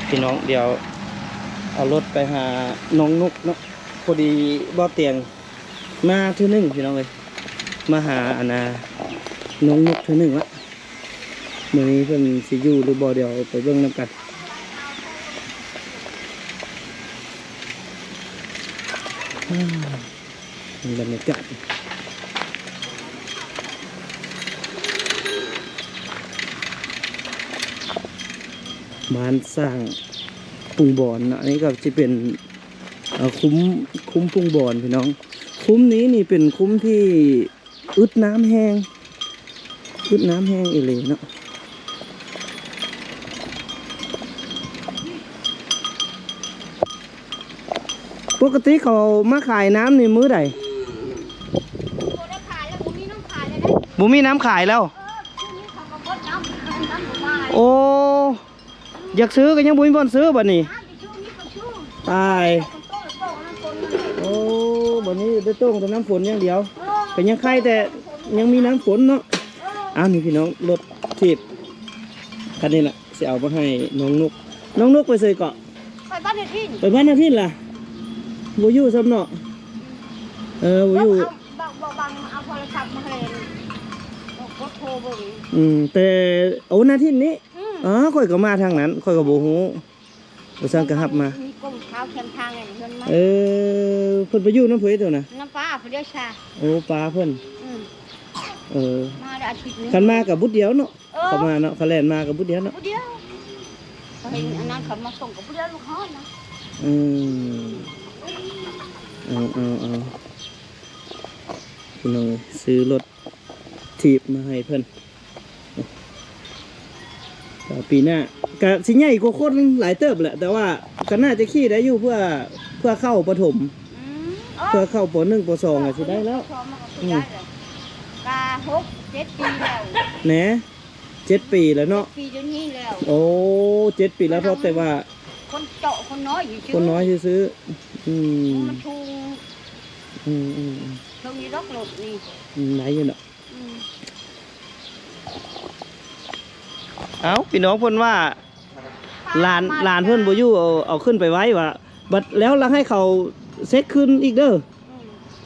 ພີ່ນ້ອງ ດຽວເອົາລົດໄປຫານ້ອງນົກເນາະ. ພໍດີບ່າວຕຽງມາເທື່ອໜຶ່ງພີ່ນ້ອງເອີຍ ມາຫາອັນນ່ານ້ອງນົກເທື່ອໜຶ່ງລະ. ມື້ນີ້ເພິ່ນຊິຢູ່ຫຼືບໍ່ ດຽວໄປເບິ່ງນຳກັນ. ອ່າ ບັນຍາກາດບ້ານຊ້າງປຸງບອນເນາະ. ອັນນີ້ກໍຊິເປັນ ເອີ ຄຸ້ມ ຄຸ້ມປຸງບອນພີ່ນ້ອງ. ຄຸ້ມນີ້ນີ້ເປັນຄຸ້ມທີ່ ອຶດນ້ຳແຮງ ອຶດນ້ຳແຮງອີ່ຫຼີເນາະ. ປົກກະຕິເຂົາມາຂາຍນ້ຳນີ້ມື້ໃດ? ບໍ່ໄດ້ຂາຍແລ້ວ ບໍ່ມີນ້ຳຂາຍແລ້ວເດ້ ບໍ່ມີນ້ຳຂາຍແລ້ວ. ເອີ ຊ່ວງນີ້ເຂົາກໍເບິດນ້ຳ ນ້ຳບໍ່ມາ. ໂອ້ ຢາກຊື້ກໍຍັງບໍ່ມີບ່ອນຊື້ບັດນີ້ ຕາຍ. ໂອ້ ບັດນີ້ໄດ້ໂຕ້ງແຕ່ນ້ຳຝົນຢ່າງດຽວ ກໍຍັງໄຄແຕ່ຍັງມີນ້ຳຝົນເນາະ. ອ້າວ ນີ້ພີ່ນ້ອງ ລົດຖີບຄັນນີ້ລະ ຊິເອົາມາໃຫ້ນ້ອງນົກ. ນ້ອງນົກໄປໃສເກາະ? ໄປບ້ານນາທິນ ໄປບ້ານນາທິນລະ ບໍ່ຢູ່ຊ້ຳເນາະ. ເອີ ບໍ່ຢູ່. ບາງ ບາງ ບາງເອົາໂທລະສັບມາໃຫ້ ກົດໂທເບິ່ງ. ອືມ ແຕ່ ໂອ້ ນາທິນນີ້ ອືມ ອໍ ຂ້ອຍກໍມາທາງນັ້ນ ຂ້ອຍກໍບໍ່ຮູ້. ບໍ່ຊ່າງກໍຮັບມາ ມີກົມເຂົ້າແຄມທາງໃນເຮືອນມາ. ເອີ ເພິ່ນໄປຢູ່ນຳຜູ້ໃດຕົວນະ? ນຳປ້າຜູ້ດຽວຊາ. ໂອ້ ປ້າເພິ່ນ. ອືມ ເອີ ມາໄດ້ອາທິດໜຶ່ງ ຄັນມາກໍບຸດດຽວເນາະ. ເອີ ເຂົາມາເນາະ ເຂົາແລ່ນມາກໍບຸດດຽວເນາະ. ບຸດດຽວ ເຂົາເຫັນອັນນັ້ນ ເຂົາມາສົ່ງກໍບຸດດຽວລູກຮອດນະ. ອືມ ເອົາ ເອົາ ເອົາ ພີ່ນ້ອງເອີຍ ຊື້ລົດຖີບມາໃຫ້ເພິ່ນ. ເອີ ປີໜ້າກະຊິໃຫຍ່ກວ່າຄົນຫຼາຍເຕີບແຫຼະ ແຕ່ວ່າກໍໜ້າຈະຂີ່ໄດ້ຢູ່ ເພື່ອ ເພື່ອເຂົ້າປະຖົມ. ອືມ ເພື່ອເຂົ້າ ປໍໜຶ່ງ ປໍສອງ ກໍຊິໄດ້ແລ້ວ. ອືມ ກະຫົກເຈັດປີແລ້ວ ແໜ ເຈັດປີແລ້ວເນາະ. ເຈັດປີດຽວນີ້ແລ້ວ. ໂອ້ ເຈັດປີແລ້ວ ເພາະແຕ່ວ່າຄົນເຈາະຄົນນ້ອຍຊື່ໆ ຄົນນ້ອຍຊື່ໆ. ອືມ ມັນທຸງ. ອືມໆໆ ເຖິງຢູ່ດອກລົດນີ້. ອືມ ໄດ້ຢູ່ເນາະ. ອືມ ເອົ້າ ພີ່ນ້ອງເພິ່ນວ່າ ຫຼານ ຫຼານເພິ່ນບໍ່ຢູ່ ເອົາ ເອົາຂຶ້ນໄປໄວ້ວ່າ ບັດແລ້ວລະໃຫ້ເຂົາເຊັກຄືນອີກເດີ. ອືມ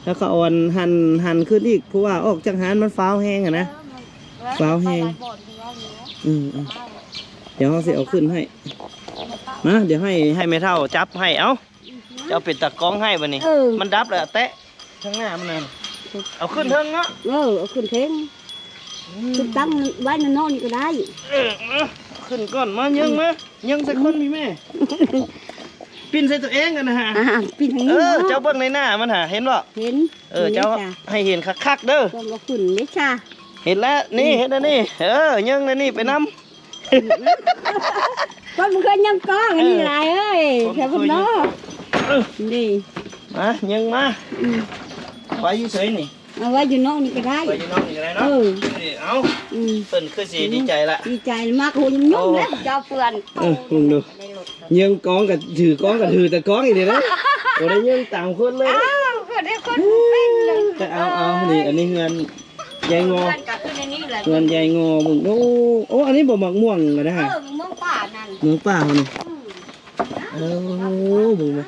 ແລ້ວກໍເອົາອັນຫັນ ຫັນຂຶ້ນອີກ ເພາະວ່າອອກຈາກຮ້ານມັນຟ້າວແຮງຫັ້ນນະ. ເອີ ມັນຟ້າວແຮງ. ອືມໆ ດຽວເຮົາຊິເອົາຂຶ້ນໃຫ້. ມາ ດຽວໃຫ້ ໃຫ້ແມ່ເຖົ້າຈັບໃຫ້. ເອົ້າ ເຈົ້າເປັນຕາກ້ອງໃຫ້ບັດນີ້. ເອີ ມັນດັບແລ້ວ ແຕະທາງໜ້າມັນນັ້ນ ເອົາຂຶ້ນເທິງເນາະ. ເອີ ເອົາຂຶ້ນເທິງ. ອືມ ຂຶ້ນຕັ້ງໄວ້ນອກນີ້ກໍໄດ້. ເອີ ມາ ຂຶ້ນກ່ອນ ມາ ຍິງມາ ຍິງໃສ່ຄົນນີ້ແມ່. ປິ່ນໃສ່ຕົວເອງຫັ້ນນະ. ອ່າ ປິ່ນທາງນີ້. ເອີ ເນາະ ເຈົ້າເບິ່ງໃນໜ້າມັນຫາ ເຫັນບໍ່? ເຫັນ. ເອີ ເຫັນ ເຈົ້າໃຫ້ເຫັນຄັກໆເດີ. ເບິ່ງກໍຂຶ້ນເດ້ຊະ. ເຫັນແລ້ວນີ້. ອືມ ເຫັນແລ້ວນີ້. ເອີ ຍິງແລ້ວນີ້ໄປນຳ. ຄົນບໍ່ເຄີຍຍ່າງກ້ອງອັນນີ້ຫຼາຍເອີຍ. ເອີ ແຖວພຸ້ນເນາະ. ເອີ ນີ້ ມາ ຍິງມາ. ອືມ ໄວ້ຢູ່ໃສນີ້? ເອົາໄວ້ຢູ່ນອກນີ້ກໍໄດ້. ໄວ້ຢູ່ນອກນີ້ກໍໄດ້ເນາະ. ເອີ ເອົາ. ອືມ ເພິ່ນຄືຊິດີໃຈລະ ດີໃຈມາກ. ໂຫ ຍຸ່ງໆແລ້ວ ເຈົ້າເພື່ອນ. ເອີ ເບິ່ງດູ ຍິງກ້ອງກໍຖືກ້ອງ ກໍຖືແຕ່ກ້ອງອີກເດ້. ບໍ່ໄດ້ຍິງຕາມຄົນເລີຍ. ອ້າວ ເພິ່ນເຮັດຄົນເປັນເລີຍ. ເອົາ ເອົາ ນີ້ ອັນນີ້ເຮືອນ ຍາຍງໍ. ເຮືອນກໍຄືໃນນີ້ແຫຼະ ເຮືອນຍາຍງໍ. ເບິ່ງ ໂອ້ ໂອ້ ອັນນີ້ບໍ່ໝາກມ່ວງນະ. ເອີ ໝາກມ່ວງປ່ານັ້ນ ໝາກມ່ວງປ່າເຮົານີ້. ອືມ ເອີ ເບິ່ງເບິ່ງ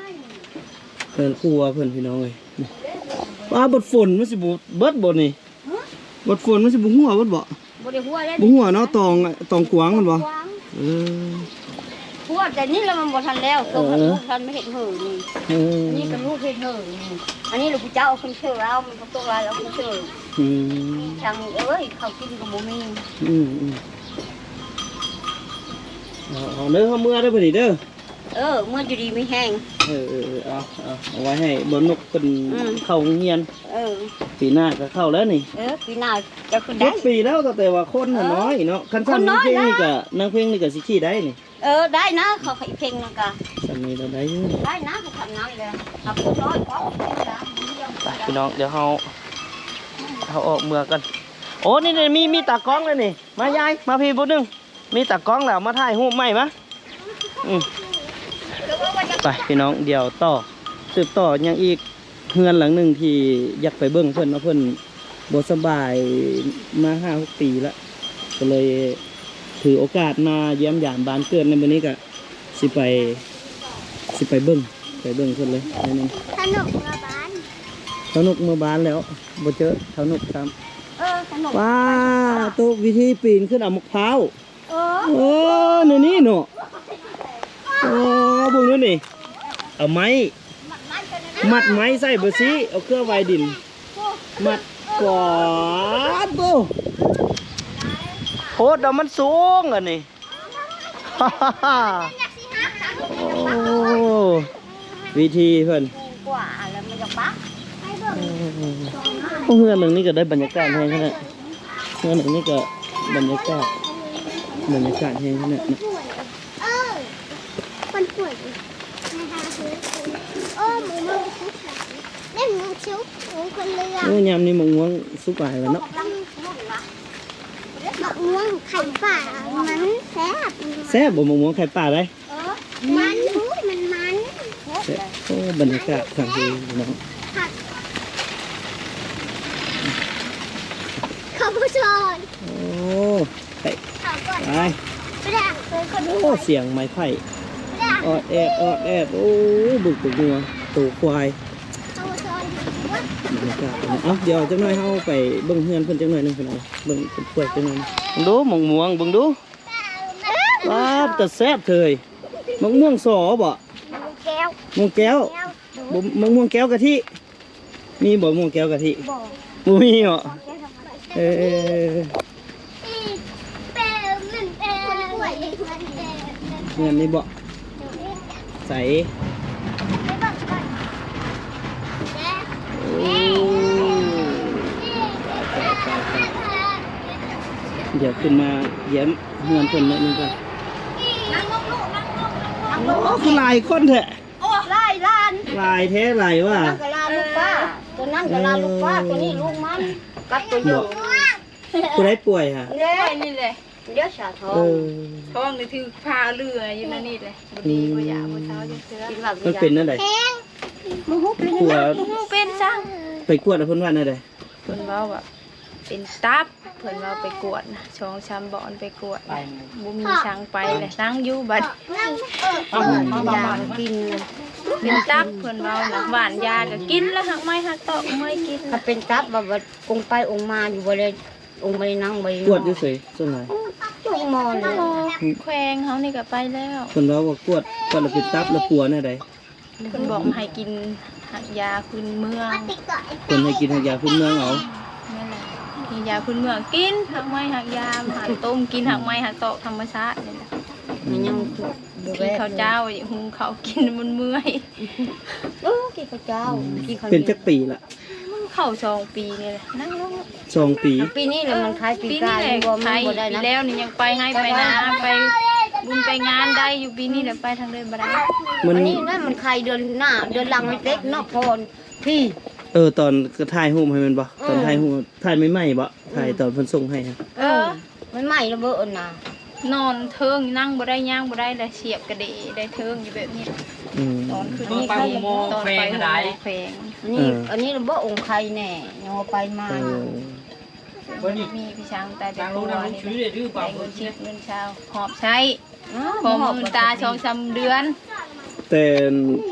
ເຮືອນຄົວເພິ່ນ ພີ່ນ້ອງເອີຍ. ວ່າບົດຝົນມັນຊິບໍ່ເບິດບໍ່ນີ້? ຮະ? ບົດຝົນມັນຊິບໍ່ຮົ່ວເບິດບໍ່? ບໍ່ໄດ້ຮົ່ວເດ້ ບໍ່ຮົ່ວເນາະ. ຕອງ ຕອງກວາງມັນບໍ່? ກວາງ. ເອີ ຮົ່ວແຕ່ນີ້ລະມັນບໍ່ທັນແລ້ວ. ເອີ ຕົກໃຫ້ລູກທັນມາເຮັດເຫີນີ້. ເອີ ອັນນີ້ກໍລູກເຮັດເຫີນີ້. ອັນນີ້ລະຜູ້ເຈົ້າເອົາຂຶ້ນເຊີລາວ ມັນກໍຕົກລາຍເອົາຂຶ້ນເຊີ. ອືມ ຊ່າງເອີຍ ເຂົ້າກິນກໍບໍ່ມີ. ອືມໆ ເອົາ ເອົາເດີ ເຮົາເມືອເດີບັດນີ້ເດີ. ເອີ ເມືອຢູ່ດີມີແຮງ. ເອີໆ ເອົາ ເອົາ ເອົາໄວ້ໃຫ້ບ່າວນົກເພິ່ນ ອືມ ເຂົ້າໂຮງຮຽນ. ເອີ ປີໜ້າກໍເຂົ້າແລ້ວນີ້. ເອີ ປີໜ້າຈະຂຶ້ນໄດ້. ເຈັດປີແລ້ວ ຕັ້ງແຕ່ວ່າຄົນ ເອີ ນ້ອຍເນາະ. ຄັນຊັ້ນ ຄົນນ້ອຍ ນາງເພັງນີ້ກໍ ນາງເພັງນີ້ກໍຊິຂີ່ໄດ້ນີ້. ເອີ ໄດ້ນະ ເຂົາ ເຂົາອີເພັງນັ້ນກະ ຊັ້ນນີ້ລະໄດ້ຢູ່ ໄດ້ນະ. ຄັນນັ້ນແຫຼະ ຫາຜູ້ນ້ອຍກໍ ໄປ ພີ່ນ້ອງ ດຽວເຮົາ ເຮົາອອກເມືອກັນ. ໂອ້ ນີ້ໆ ມີ ມີຕາກ້ອງແລ້ວນີ້. ມາ ຍາຍ ມາພີ້ຜູ້ໜຶ່ງ. ມີຕາກ້ອງແລ້ວ ມາຖ່າຍຮູບໃໝ່ມາ. ອືມ ໄປພີ່ນ້ອງ ດຽວຕໍ່ ສືບຕໍ່ຍັງອີກເຮືອນຫຼັງໜຶ່ງທີ່ຢາກໄປເບິ່ງເພິ່ນເນາະ. ເພິ່ນບໍ່ສະບາຍມາຫ້າຫົກປີລະ ກໍເລີຍຖືໂອກາດມາຢ້ຽມຢາມບ້ານເກີດໃນມື້ນີ້. ກະສ ຊິໄປ ຊິໄປເບິ່ງ ໄປເບິ່ງເພິ່ນເລີຍ ແນວນີ້ ທາວນົກເມືອບ້ານ ທາວນົກເມືອບ້ານແລ້ວ ບໍ່ເຈີທາວນົກຊ້ຳ ເອີ ທາວນົກ ວ້າ ໂຕ ວິທີປີນຂຶ້ນເອົາໝາກພ້າວ ເອີ ເອີ ແນວນີ້ເນາະ ໂອ້ ເບິ່ງດູນີ້ ເອົາໄມ້ ມັດໄມ້ໃສ່ເບີຊີ ເອົາເຄືອໄວ້ດິນ ມັດ ປາດໂຕ ໂພດເອົາ ມັນສູງອັນນີ້ ໂອ້ ວິທີເພິ່ນ ໂອ້ ເຮືອນຫຼັງນີ້ກໍໄດ້ບັນຍາກາດແຮງຂະໜາດ ເຮືອນຫຼັງນີ້ກໍບັນຍາກາດ ບັນຍາກາດແຮງຂະໜາດນະ ໂອ້ ຍາມນີ້ໝາກມ່ວງສຸກຫຼາຍແລ້ວເນາະ ໝາກມ່ວງໄຂ່ປ່າ ມັນແຊບ ແຊບບໍ່ ໝາກມ່ວງໄຂ່ປ່າໄດ ເອີ ມັນ ມັນ ມັນ ແຊບ ໂອ້ ບັນຍາກາດທາງນີ້ພີ່ນ້ອງ ເຂົ້າບໍ່ຊອນ ໂອ້ ໄປ ເຂົ້າກ່ອນ ໄປ ໄປ ໂອ້ ສຽງໄມ້ໄຜ່ ອອດແອດ ອອດແອດ ໂອ້ ເບິ່ງໂຕງົວ ໂຕຄວາຍ ບັນຍາກາດ ເອົ້າ ດຽວຈັກໜ້ອຍເຮົາໄປເບິ່ງເຮືອນເພິ່ນຈັກໜ້ອຍໜຶ່ງ ເບິ່ງເພິ່ນປ່ວຍຈັກໜ້ອຍໜຶ່ງ ເບິ່ງດູ ໝາກມ່ວງ ເບິ່ງດູ ປາດ ຕາແຊບເທີຍ ໝາກມ່ວງສໍບໍ? ມ່ວງແກ້ວ ມ່ວງແກ້ວ ແກ້ວ ບໍ່ ໝາກມ່ວງແກ້ວກະທິ ມີບໍ່ ມ່ວງແກ້ວກະທິ? ບໍ່ ບໍ່ມີບໍ? ເອີ ເຮືອນນີ້ບໍ? ໃສ ໂອ້ ດຽວຂຶ້ນມາຢ້ຽມເຮືອນເພິ່ນໜ້ອຍໜຶ່ງກ່ອນ ໂອ້ ຄືຫຼາຍຄົນແທ້ ໂອ້ ຫຼາຍຫຼານ ຫຼາຍແທ້ຫຼາຍວ່າ ຕົວນັ້ນກໍຫຼານລູກປ້າ ຕົວນັ້ນກໍຫຼານລູກປ້າ ເອີ ຕົວນີ້ລູກມັນ ກັບຕົວຢູ່ ຜູ້ໃດປ່ວຍຫະ? ນີ້ແຫຼະ ດຽວສາວທ້ອງ ເອີ ທ້ອງນີ້ຖືກພາເຫຼືອຢູ່ນັ້ນນີ້ແຫຼະ ບໍ່ດີບໍ່ຢາກບໍ່ເຊົາຈັກເທື່ອ ມັນເປັນແນວໃດ? ບໍ່ຮູ້ເປັນຫຍັງ ບໍ່ຮູ້ເປັນຫຍັງ ໄປກວດແລ້ວເພິ່ນວ່າແນວໃດ? ເພິ່ນເວົ້າວ່າເປັນຕັບ ເພິ່ນວ່າໄປກວດນະ ສອງສາມບ່ອນໄປກວດນະ ບໍ່ມີທາງໄປແຫຼະ ນັ່ງຢູ່ບັດ ຢາກິນ ເປັນຕັບ ເພິ່ນເວົ້ານະ ຫວ່ານຢາກໍກິນແລ້ວ ຮາກໄມ້ຮາກຕອກເມື່ອຍກິນ ຖ້າເປັນຕັບວ່າ ອົງໄປອົງມາຢູ່ບໍ່ໄດ້ ອົງບໍ່ໄດ້ນັ່ງບໍ່ໄດ້ ກວດຢູ່ໃສສ່ວນຫຼາຍ? ຢູ່ໂຮງໝໍແຫຼະ ແຂວງເຮົານີ້ກໍໄປແລ້ວ ເພິ່ນເວົ້າວ່າກວດ ກວດແລ້ວເປັນຕັບແລ້ວປົວແນວໃດ? ເພິ່ນບອກໃຫ້ກິນຮາກຢາພື້ນເມືອງ ເພິ່ນໃຫ້ກິນຮາກຢາພື້ນເມືອງເອົາ ແມ່ນແຫຼະ ກິນຢາພື້ນເມືອງ ກິນຮາກໄມ້ຮາກຢາ ຫາຕົ້ມ ກິນຮາກໄມ້ຮາກຕອກທຳມະຊາດນີ້ແຫຼະ ມັນຍັງບໍ່ແວະ ກິນເຂົ້າເຈົ້າ ຫຸງເຂົ້າກິນມັນເມື່ອຍ ເອີ ກິນເຂົ້າເຈົ້າ ກິນເຂົ້າ ເປັນຈັກປີລະ? ມັນເຂົ້າສອງປີນີ້ແຫຼະ ນັ່ງລົງ ສອງປີ ປີນີ້ແຫຼະ ມັນຄ້າຍປີກາຍ ປີນີ້ແຫຼະ ບໍ່ ມັນບໍ່ໄດ້ນະ ປີແລ້ວນີ້ຍັງໄປໄຮ່ໄປນາ ໄປບຸນໄປງານໄດ້ຢູ່ ປີນີ້ແຫຼະໄປທາງໃດບໍ່ໄດ້ ມັນ ອັນນີ້ນະ ມັນໄຂ້ເດືອນໜ້າ ເດືອນຫຼັງເລັກໆເນາະ ພອນພີ້ ເອີ ຕອນຖ່າຍຮູບໃຫ້ແມ່ນບໍ່? ເອີ ຕອນຖ່າຍຮູບ ຖ່າຍໃໝ່ໆບໍ່? ອືມ ຖ່າຍຕອນເພິ່ນສົ່ງໃຫ້ ເອີ ເອີ ມັນໃໝ່ລະເບີນະ ນອນເທິງ ນັ່ງບໍ່ໄດ້ ຍ່າງບໍ່ໄດ້ ແລະສຽບກະເດໄດ້ເທິງຢູ່ແບບນີ້ ອືມ ຕອນຂຶ້ນ ອັນນີ້ ຕອນໄປໂຮງໝໍແຂວງ ອັນນີ້ ເອີ ອັນນີ້ລະບໍ່ອົງໄຄແນ່ ຍັງວ່າໄປມາ ເອີ ມີພີ່ຊ່າງຕາຍໄປປົວນີ້ ໄດ້ເງິນສິບເງິນຊາວ ຫອບໃຊ້ ພໍມື້ຕາສອງສາມເດືອນ ແຕ່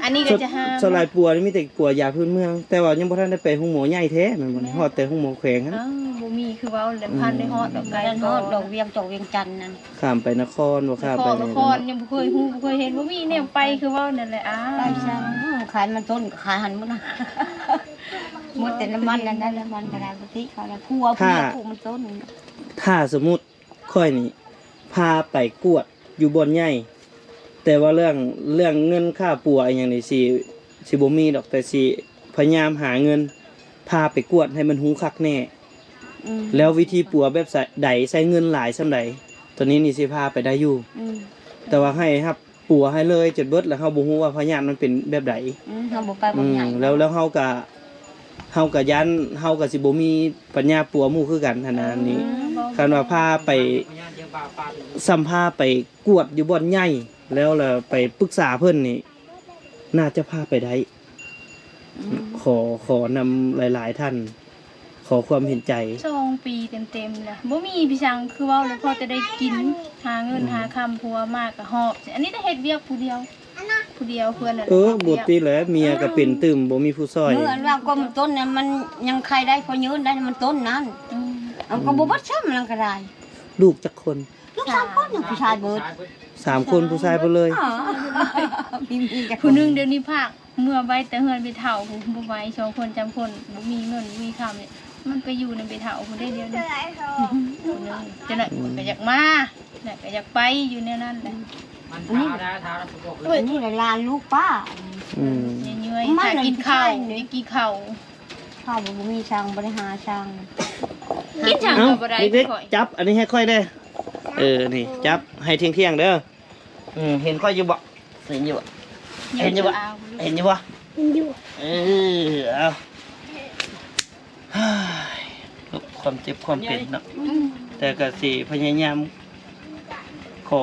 ອັນນີ້ກໍຈະຫາ ສ່ວນຫຼາຍປົວນີ້ມີແຕ່ປົວຢາພື້ນເມືອງ ແຕ່ວ່າຍັງບໍ່ທັນໄດ້ໄປໂຮງໝໍໃຫຍ່ແທ້ແມ່ນບໍ່? ແມ່ນ ຮອດແຕ່ໂຮງໝໍແຂວງຫັ້ນ ເອີ ບໍ່ມີຄືເວົ້າແຫຼະ ອືມ ພັນໄດ້ຮອດດອກໄກ ຮອດດອກວຽງຈອກວຽງຈັນນັ້ນ ຂ້າມໄປນະຄອນບໍ່ ຂ້າມໄປນະຄອນ ຍັງບໍ່ເຄີຍຮູ້ ບໍ່ເຄີຍເຫັນ ບໍ່ມີແນວໄປຄືເວົ້ານັ້ນແຫຼະ ອ້າ ໄປຊັ້ນ ຂາຍມັນຕົ້ນກໍຂາຍຫັ້ນໝົດນະ ໝົດແຕ່ນ້ຳມັນນັ້ນ ນ້ຳມັນກໍໄດ້ ບໍ່ຕິເຂົາລະ ຜົວຜູ້ ປູກມັນຕົ້ນ ຖ້າສົມມຸດ ຂ້ອຍນີ້ພາໄປກວດຢູ່ບ່ອນໃຫຍ່ ແຕ່ວ່າເລື່ອງ ເລື່ອງເງິນຄ່າປົວອີ່ຫຍັງນີ້ຊິ ຊິບໍ່ມີດອກ ແຕ່ຊິພະຍາຍາມຫາເງິນ ພາໄປກວດໃຫ້ມັນຮູ້ຄັກແນ່ ອືມ ແລ້ວວິທີປົວແບບໃດ ໃຊ້ເງິນຫຼາຍສ່ຳໃດ ໂຕນີ້ນີ້ຊິພາໄປໄດ້ຢູ່ ອືມ ແຕ່ວ່າໃຫ້ຮັບ ປົວໃຫ້ເລີຍຈົນເບິດ ແລ້ວເຮົາບໍ່ຮູ້ວ່າພະຍາດມັນເປັນແບບໃດ ອືມ ເຮົາບໍ່ໄປ ອືມ ບໍ່ໃຫຍ່ ແລ້ວ ແລ້ວເຮົາກະ ເຮົາກະຢ້ານ ເຮົາກະຊິບໍ່ມີປັນຍາປົວໝູ່ຄືກັນຫັ້ນນະ ອືມ ນີ້ ຄັນວ່າພາໄປ ສ່ຳພາໄປກວດຢູ່ບ່ອນໃຫຍ່ ແລ້ວລະໄປປຶກສາເພິ່ນນີ້ ໜ້າຈະພາໄປໄດ້ ອືມ ຂໍ ຂໍນຳຫຼາຍໆທ່ານ ຂໍ ຂໍຄວາມເຫັນໃຈ. ສອງປີເຕັມໆແລ້ວ ບໍ່ມີພີ່ຊ່າງ ຄືເວົ້າແລ້ວ ພໍແຕ່ໄດ້ກິນ ຫາເງິນ ອືມ ຫາຄຳ ຜົວມາກໍຫອບ ອັນນີ້ໄດ້ເຮັດວຽກຜູ້ດຽວ ຜູ້ດຽວເພື່ອນນັ້ນແຫຼະ. ເອີ ບໍ່ຕິແຫຼະ ເມຍກໍເປັນຕື່ມ ບໍ່ມີຜູ້ຊ່ອຍ. ເອີ ອັນວ່າກົມຕົ້ນນັ້ນ ມັນຍັງໄຄໄດ້ ພໍຍືນໄດ້ ມັນຕົ້ນນັ້ນ. ອືມ ເອົາ ກໍບໍ່ເບິດຊ້ຳ ມັນກໍໄດ້. ລູກຈັກຄົນ? ລູກສາມຄົນ ຜູ້ຊາຍເບິດ. ສາມຄົນ ຜູ້ຊາຍເບິດເລີຍ. ອໍ ມີ ມີຈັກຄົນ? ຜູ້ໜຶ່ງດຽວນີ້ພາກ ເມືອໄວ້ແຕ່ເຮືອນໄປເຖົ້າພຸ້ນ ບໍ່ໄຫວ ສອງຄົນສາມຄົນ ບໍ່ມີເງິນບໍ່ມີຄຳນີ້ ມັນໄປຢູ່ນຳໄປເຖົ້າພຸ້ນເດ້ ດຽວນີ້. ອືມ ຈັ່ງນັ້ນ ອືມ ກໍຢາກມາ ແລ້ວກໍຢາກໄປຢູ່ແນວນັ້ນແຫຼະ. ອັນນີ້ ອັນນີ້ຫຼານລູກປ້າ. ອືມ ເມື່ອຍໆ ມັນ ຖ້າກິນເຂົ້າ ກິນເຂົ້າ ເຂົ້າບໍ່ມີຊ່າງ ບໍ່ໄດ້ຫາຊ່າງ ກິນຊ່າງກໍບໍ່ໄດ້. ເອົາ ເດັກໆ ຈັບອັນນີ້ໃຫ້ຂ້ອຍແດ່. ເອີ ນີ້ ຈັບໃຫ້ທ່ຽງໆເດີ. ອືມ ເຫັນຂ້ອຍຢູ່ບໍ່? ເຫັນຢູ່ບໍ່? ເຫັນຢູ່ບໍ່? ເຫັນຢູ່ບໍ່? ເຫັນຢູ່. ເອີ ເອົາ ເອີຍ ຄວາມເຈັບຄວາມເປັນເນາະ. ອືມ ແຕ່ກໍຊິພະຍາຍາມ ຂໍ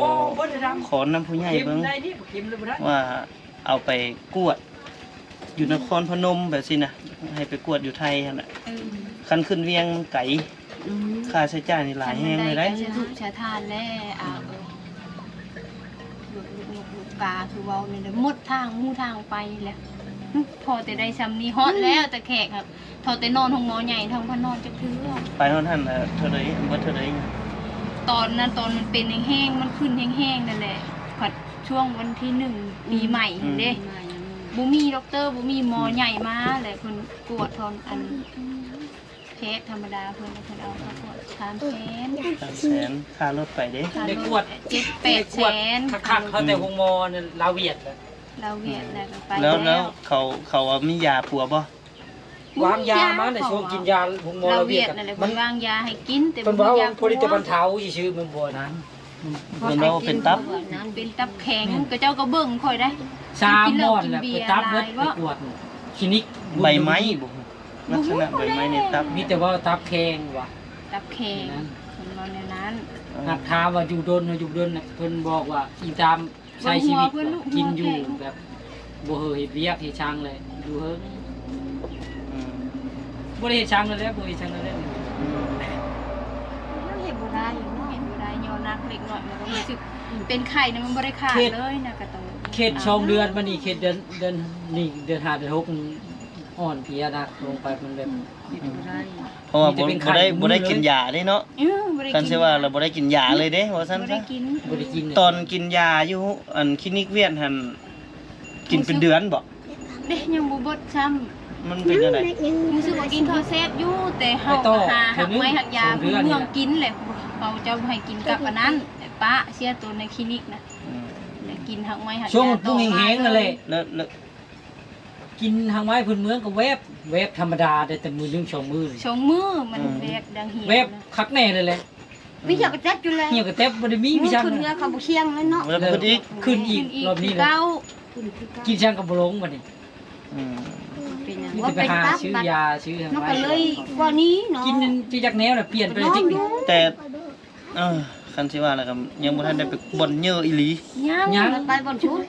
ຂໍນຳຜູ້ໃຫຍ່ເບິ່ງວ່າເອົາໄປກວດຢູ່ນະຄອນພະນົມແບບຊີ້ນະ ໃຫ້ໄປກວດຢູ່ໄທຫັ້ນນະ. ເອີ ຄັນຂຶ້ນວຽງໄກ ອືມ ຄ່າໃຊ້ຈ່າຍນີ້ຫຼາຍແຮງເລີຍເດ້. ຄັນມັນໄດ້ກໍສະທຸກສະທານແຫຼະ ອືມ ອ່າ ເອີຍ ລູກໆ ລູກໆກາ ຄືເວົ້ານີ້ແຫຼະ ໝົດທາງໝູ່ທາງໄປແຫຼະ. ພໍແຕ່ໄດ້ຊ່ຳນີ້ ຮອດແລ້ວ ອືມ ແຕ່ແຂກ ພໍແຕ່ນອນໂຮງໝໍໃຫຍ່ ທາງພັນນອນຈັກເທື່ອ. ໄປຮອດຫັ້ນ ເອີ ເທົ່າໃດ ເບິດເທົ່າໃດ? ຕອນນັ້ນ ຕອນມັນເປັນແຮງໆ ມັນຂຶ້ນແຮງໆນັ້ນແຫຼະ ພັດຊ່ວງວັນທີໜຶ່ງ ອືມ ປີໃໝ່ຫັ້ນເດ້ ອືມ ບໍ່ມີດັອກເຕີ ບໍ່ມີໝໍໃຫຍ່ມາ ອືມ ແລ້ວເພິ່ນກວດ ເພິ່ນ ອັນ ອືມ ແພດທຳມະດາເພິ່ນ ເພິ່ນເອົາຄ່າກວດສາມແສນ. ສາມແສນ ຄ່າລົດໄປເດ້. ຄ່າລົດ ໄປກວດ ເຈັດແປດແສນ ໄປກວດຄັກໆ ເຂົາແຕ່ໂຮງໝໍລາວຫວຽດ ລາວຫວຽດ ແລ້ວກໍໄປແລ້ວ. ແລ້ວເຂົາ ເຂົາວ່າມີຢາປົວບໍ່? ວາງຢາມາໃນຊ່ວງກິນຢາໂຮງໝໍລາວຫວຽດ ລາວຫວຽດນັ້ນແຫຼະ ມັນວາງຢາໃຫ້ກິນ ແຕ່ບໍ່ມີຢາປົວ. ເພິ່ນເວົ້າເປັນແຕ່ບັນເທົາຊື່ໆ ແມ່ນບໍ່ນັ້ນ? ເພິ່ນເວົ້າເປັນຕັບ ເປັນຕັບແຂງ. ເຂົາເຈົ້າກໍເບິ່ງຂ້ອຍໄດ໋ ສາມໝໍນແຫຼະ ໄປຕັບເບິດ ໄປກວດຄລີນິກ ໃບໄມ້ບໍ່? ລັກສະນະໃບໄມ້ໃນຕັບ ມີແຕ່ວ່າຕັບແຂງວ່າ ຕັບແຂງ ເພິ່ນເວົ້າແນວນັ້ນ. ຫາກຖາມວ່າຢູ່ດົນ ຢູ່ດົນ ເພິ່ນບອກວ່າອີຕາມໃຊ້ຊີວິດ ກິນຢູ່ແບບບໍ່ເຫີເຮັດວຽກເຮັດຊ່າງເລີຍ ຢູ່ເຫີ. ອືມ ບໍ່ໄດ້ເຮັດຊ່າງເລີຍແຫຼະ ບໍ່ເຮັດຊ່າງເລີຍແຫຼະ. ອືມ ເຮັດບໍ່ໄດ້ເນາະ ເຮັດບໍ່ໄດ້ ຍໍໜັກເລັກນ້ອຍ ມັນກໍຮູ້ສຶກເປັນໄຂ້ນະ ມັນບໍ່ໄດ້ຂາດເລີຍນະ ກໍຕ້ອງ ເຂດສອງເດືອນມານີ້ ເຂດເດືອນ ເດືອນນີ້ ເດືອນຫ້າ ເດືອນຫົກ ອ່ອນເພຍໜັກລົງໄປ ມັນແບບ ອືມ ເຮັດບໍ່ໄດ້ ເພາະວ່າບໍ່ ບໍ່ໄດ້ ບໍ່ໄດ້ກິນຢາເດ້ເນາະ. ເອີ ບໍ່ໄດ້ກິນ ຄັນຊິວ່າລະບໍ່ໄດ້ກິນຢາເລີຍເດ້ ວ່າຊັ້ນຊະ. ບໍ່ໄດ້ກິນ ບໍ່ໄດ້ກິນເລີຍ. ຕອນກິນຢາຢູ່ ອັນ ຄລີນິກຫວຽດຫັ້ນ ກິນເປັນເດືອນບໍ່? ເດ້ ຍັງບໍ່ເບິດຊ້ຳ. ມັນເປັນຈັ່ງໃດ? ຮູ້ສຶກວ່າກິນເຂົ້າແຊບຢູ່ ແຕ່ເຮົາກໍຫາຮັກໄມ້ຮັກຢາພື້ນເມືອງກິນແຫຼະ ເຂົາເຈົ້າບໍ່ໃຫ້ກິນກັບອັນນັ້ນ ປະເສຍໂຕໃນຄລີນິກນະ. ອືມ ແຕ່ກິນຮັກໄມ້ຮັກຢາ ຊ່ວງມັນປຸງແຮງໆນັ້ນແຫຼະ ແລ້ວ ແລ້ວ ກິນຮັກໄມ້ພື້ນເມືອງກໍແວບ ແວບທຳມະດາໄດ້ແຕ່ມື້ໜຶ່ງສອງມື້ ສອງມື້ ມັນ ອືມ ແວບດັງເຫວ ແວບຄັກແນ່ເລີຍແຫຼະ. ມີຫຍັງກະແຕັບຢູ່ແລ້ວ ມີຫຍັງກະແຕັບ ບໍ່ໄດ້ມີ ມີຫຍັງ ຂຶ້ນເຮືອເຂົາບໍ່ສ່ຽງແລ້ວເນາະ ແລ້ວຂຶ້ນອີກ ຂຶ້ນອີກ ຂຶ້ນອີກ ລອບນີ້ແຫຼະ ຄືເກົ່າ ກິນຫຍັງກໍບໍ່ລົງບັດນີ້. ອືມ ເປັນຫຍັງ ມີແຕ່ໄປຫາຊື້ຢາຊື້ຫຍັງ ມັນກໍເລີຍກວ່ານີ້ເນາະ ກິນຈະຈັກແນວລະ ປ່ຽນໄປ ແຕ່ ເອີ ຄັນຊິວ່າແລ້ວກໍຍັງບໍ່ທັນໄດ້ໄປບ່ອນເຍີອີ່ຫຼີ ຍັງ ຍັງ ໄປບ່ອນຊຸດ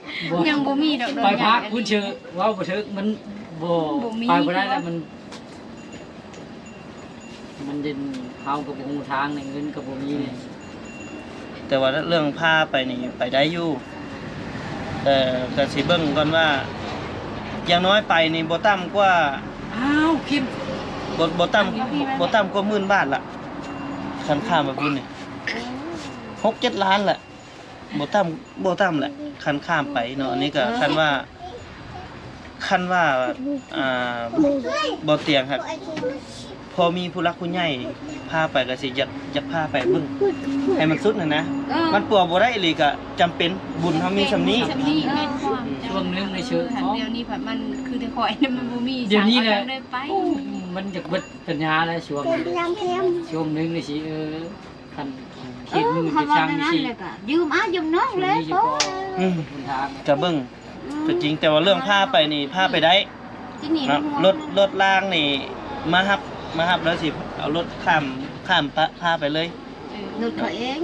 ຍັງບໍ່ມີດອກ ໄປພາກພຸ້ນເຊີ ເວົ້າບໍ່ຖືກ ມັນບໍ່ ບໍ່ມີ ໄປບໍ່ໄດ້ແລ້ວ ມັນ ມັນເດັ່ນ ເຮົາກໍບໍ່ຮູ້ທາງ ເງິນກໍບໍ່ມີ. ອືມ ແຕ່ວ່າເລື່ອງພາໄປນີ້ໄປໄດ້ຢູ່ ແຕ່ກໍຊິເບິ່ງກ່ອນວ່າ ຢ່າງນ້ອຍໄປນີ້ບໍ່ຕ່ຳກວ່າ ອ້າວ ຄິມ ບໍ່ ບໍ່ຕ່ຳ ບໍ່ຕ່ຳກວ່າໝື່ນບາດລະ ຄັນຂ້າມໄປພຸ້ນນີ້ ໂອ້ ຫົກເຈັດລ້ານລະ ບໍ່ຕ່ຳ ບໍ່ຕ່ຳແຫຼະ ຄັນຂ້າມໄປເນາະ. ອັນນີ້ກໍ ເອີ ຄັນວ່າ ຄັນວ່າ ອ່າ ບໍ່ຕຽງຫັ້ນ ພໍມີຜູ້ຫຼັກຜູ້ໃຫຍ່ພາໄປ ກໍຊິຢາກ ຢາກພາໄປເບິ່ງໃຫ້ມັນສຸດຫັ້ນນະ. ເອີ ມັນປົວບໍ່ໄດ້ອີ່ຫຼີກໍຈຳເປັນ ບຸນເຮົາມີສ່ຳນີ້ ສ່ຳນີ້ ເອີ ແມ່ນຄວາມ ອືມ ຊ່ວງໜຶ່ງໃນເຊີງ ດຽວນີ້ພັດມັນຄືແຕ່ຂ້ອຍນະ ມັນບໍ່ມີ ດຽວນີ້ແຫຼະ ໄດ້ໄປ ໂອ້ ມັນຢາກເບິດປັນຍາແລ້ວ ຊ່ວງ ຊ່ວງໜຶ່ງນີ້ຊິ ເອີ ຄັນເຂດມືດເຂດຊ່າງນີ້ຊິ ແລ້ວກໍຢືມອ້າຍຢືມນ້ອງແຫຼະ ອືມ ກໍເບິ່ງ ອືມ ກໍຈິງ ແຕ່ວ່າເລື່ອງພາໄປນີ້ພາໄປໄດ້ເນາະ ລົດ ລົດລາງນີ້ມາຮັບ ມາຮັບແລ້ວຊິເອົາລົດຂ້າມ ຂ້າມພາ ພາໄປເລີຍ ເອີ ລົດເຂົາເອງ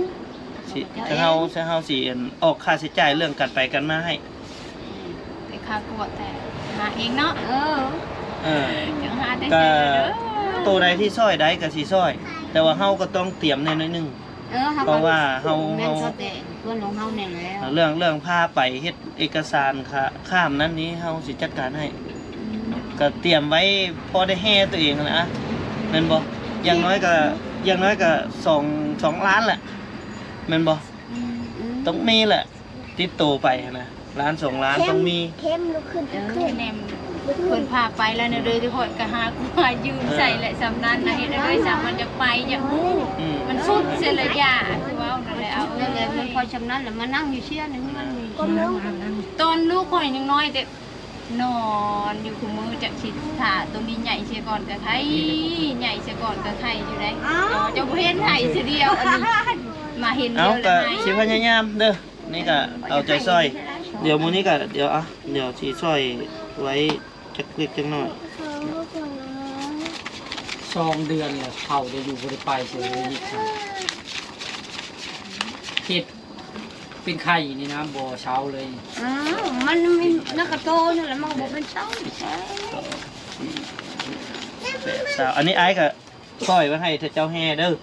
ຊິ ເຂົາເອງ ຖ້າເຮົາ ຖ້າເຮົາຊິ ອັນ ອອກຄ່າໃຊ້ຈ່າຍເລື່ອງການໄປກັນມາໃຫ້ ອືມ ແຕ່ຄ່າກວດແຕ່ຫາເອງເນາະ ເອີ ເອີ ຈັ່ງຫາແຕ່ໃສເດີ. ໂຕໃດທີ່ຊ່ອຍໄດ້ກໍຊິຊ່ອຍ ແຕ່ວ່າເຮົາກໍຕ້ອງຕຽມແດ່ໜ້ອຍໜຶ່ງ ເອີ ເຮົາ ເພາະວ່າເຮົາ ແມ່ນ ເຮົາ ເຂົາແຕ່ເພື່ອນຂອງເຮົານີ້ແຫຼະ ເລື່ອງ ເລື່ອງພາໄປເຮັດເອກະສານ ຂ້າ ຂ້າມນັ້ນນີ້ ເຮົາຊິຈັດການໃຫ້ ອືມ ກໍຕຽມໄວ້ພໍໄດ້ແຮ່ຕົວເອງຫັ້ນນະ ແມ່ນບໍ່? ຢ່າງໜ້ອຍກໍ ຢ່າງໜ້ອຍກໍສອງ ສອງລ້ານແຫຼະ ແມ່ນບໍ່? ອືມ ອືມ ຕ້ອງມີແຫຼະ ຕິດໂຕໄປຫັ້ນນະ ລ້ານສອງລ້ານຕ້ອງມີ ເຄັມ ລຸກຂຶ້ນ ເອີ ຂຶ້ນ ແນມ ເພິ່ນພາໄປແລ້ວນະ ໂດຍທີ່ຂ້ອຍກໍຫາ ຫາຢືມໃຊ້ແຫຼະ ສ່ຳນັ້ນນະ ເຮັດແນວໃດ ຊ່າງມັນຢາກໄປ ຢາກຮູ້ ອືມ ມັນສຸດເສຍແລ້ວ ຢ່າ ຄືເວົ້ານັ້ນແຫຼະ ເອົາ ນັ້ນແຫຼະ ມັນພໍຊ່ຳນັ້ນແຫຼະ ມານັ່ງຢູ່ເຊຍໃນເຮືອນນີ້ ຕອນລູກຂ້ອຍຍັງນ້ອຍແຕ່ ນອນຢູ່ຄູ່ມື້ ຈັກຊິຖ້າໂຕນີ້ໃຫຍ່ເສຍກ່ອນກະໄຄ ໃຫຍ່ເສຍກ່ອນກະໄຄຢູ່ໃດ ເຈົ້າບໍ່ເຫັນໄຄເທື່ອດຽວ ອັນນີ້ມາເຫັນດຽວລະໄຄ ເອົາ ກໍຊິພະຍາຍາມເດີ ນີ້ກໍເອົາໃຈຊ່ອຍ ດຽວມື້ນີ້ກໍ ດຽວ ອ່ະ ດຽວຊິຊ່ອຍໄວ້ຈັກເລັກຈັກນ້ອຍ ສອງເດືອນແລ້ວ ເຖົ້າໄດ້ຢູ່ບໍ່ໄດ້ໄປເສຍອີກ ເຈັບ ເປັນໄຂ້ນີ້ນະ ບໍ່ເຊົາເລີຍ ອ້າວ ມັນມີນັກກະໂຕນັ້ນແຫຼະ ມັນບໍ່ເປັນເຊົາ ອັນນີ້ອ້າຍກະຊ່ອຍໄວ້ໃຫ້ເຈົ້າແຮ່ເດີ ສາ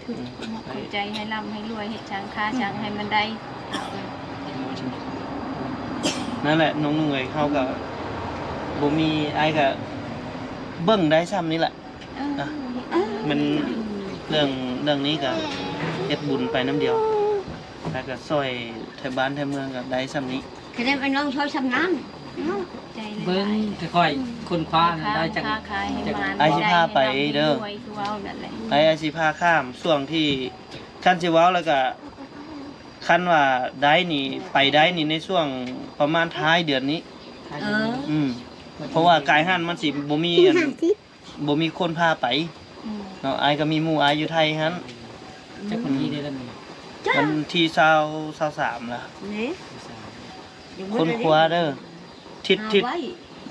ທຸ ອືມ ຂອບໃຈ ໃຫ້ລ່ຳໃຫ້ລວຍ ເຮັດຊ່າງຄ້າຊ່າງໃຫ້ມັນໄດ້ ນັ້ນແຫຼະ ນ້ອງນຸ່ງເອີຍ ເຮົາກະບໍ່ມີ ອ້າຍກະເບິ່ງໄດ້ຊ່ຳນີ້ແຫຼະ ເອີ ນະ ມັນເລື່ອງ ເລື່ອງນີ້ກະເຮັດບຸນໄປນຳດຽວ ແລ້ວກະຊ່ອຍໄທບ້ານໄທເມືອງກະໄດ້ຊ່ຳນີ້ ຄະແນນໄອ້ນ້ອງຊ່ອຍຊ່ຳນັ້ນເນາະ ເບິ່ງຄ່ອຍໆຄົ້ນຄວ້ານັ້ນໄດ້ຈັກ ອ້າຍຊິພາໄປເດີ ອ້າຍຊິພາຂ້າມຊ່ວງທີ່ ຄັນຊິເວົ້າແລ້ວກະ ຄັນວ່າໄດ້ນີ້ ໄປໄດ້ນີ້ໃນຊ່ວງປະມານທ້າຍເດືອນນີ້ ເອີ ອືມ ເພາະວ່າກາຍຫັ້ນມັນຊິບໍ່ມີອັນ ບໍ່ມີຄົນພາໄປ ອືມ ເນາະ ອ້າຍກໍມີໝູ່ອ້າຍຢູ່ໄທຫັ້ນ ຈັກວັນທີເດ້ລະນີ້ ວັນທີຊາວ ຊາວສາມລະ ນີ້ ຄົ້ນຄວ້າເດີ ທິດ ທິດ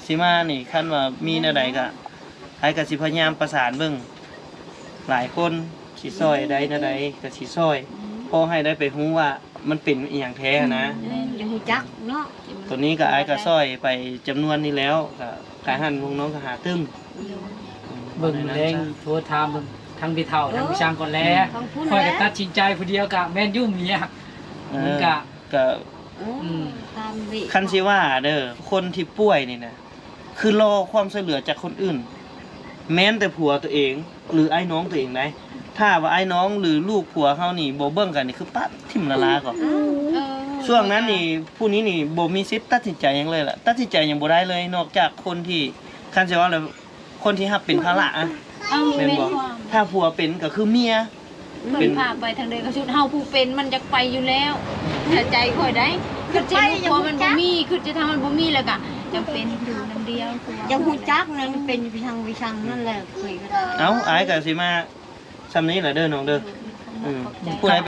ຊິມານີ້ ຄັນວ່າມີແນວໃດກໍ ອ້າຍກໍຊິພະຍາຍາມປະສານເບິ່ງ ຫຼາຍຄົນຊິຊ່ອຍໄດ້ແນວໃດກໍຊິຊ່ອຍ ອືມ ພໍໃຫ້ໄດ້ໄປຮູ້ວ່າ ມັນເປັນອີ່ຫຍັງແທ້ຫັ້ນນະ ອືມ ຢາກຮູ້ຈັກເນາະ ໂຕນີ້ກໍອ້າຍກໍຊ່ອຍໄປຈຳນວນນີ້ແລ້ວ ກໍກາຍຫັ້ນພວກນ້ອງກໍຫາຕື່ມ ເບິ່ງແລງໂທຖາມເບິ່ງທັງແມ່ເຖົ້າ ເອີ ທັງຊ່າງກ່ອນແລ ຂ້ອຍກໍຕັດສິນໃຈຜູ້ດຽວກໍແມ່ນຢູ່ເມຍ ເອີ ມັນກໍ ກໍ ອືມ ອືມ ຄັນຊິວ່າເດີ ຄົນທີ່ປ່ວຍນີ້ນະ ຄືລໍຄວາມຊ່ວຍເຫຼືອຈາກຄົນອື່ນ ແມ່ນແຕ່ຜົວຕົວເອງ ຫຼືອ້າຍນ້ອງຕົວເອງໃດ໋ ຖ້າວ່າອ້າຍນ້ອງ ຫຼືລູກຜົວເຮົານີ້ບໍ່ເບິ່ງກັນນີ້ ຄືປະຖິ້ມລະລາກໍ ອືມ ເອີ ຊ່ວງນັ້ນນີ້ ຜູ້ນີ້ນີ້ບໍ່ມີສິດຕັດສິນໃຈຫຍັງເລີຍລະ ຕັດສິນໃຈຫຍັງບໍ່ໄດ້ເລີຍ ນອກຈາກຄົນທີ່ ຄັນຊິເວົ້າແລ້ວ ຄົນທີ່ຮັບເປັນພາລະອະ ເອີ ແມ່ນບໍ່? ແມ່ນ ຖ້າຜົວເປັນກໍຄືເມຍ ເພິ່ນ ເປັນ ພາໄປທາງໃດກໍສຸດ ເຮົາຜູ້ເປັນມັນຢາກໄປຢູ່ແລ້ວ ເຊື່ອໃຈຂ້ອຍໄດ໋ ຄິດຈະລູກຜົວມັນບໍ່ມີ ຄິດຈະທາງມັນບໍ່ມີ ແລ້ວກະຈຳເປັນຢູ່ນຳດຽວ ຢາກຮູ້ຈັກນັ້ນເປັນວິຊັງວິຊັງນັ້ນແຫຼະ ເຄີຍກໍໄດ້ ເອົ້າ ອ້າຍກໍຊິມາຊ່ຳນີ້ລະເດີນ້ອງເດີ ອືມ ຜູ້ໃດ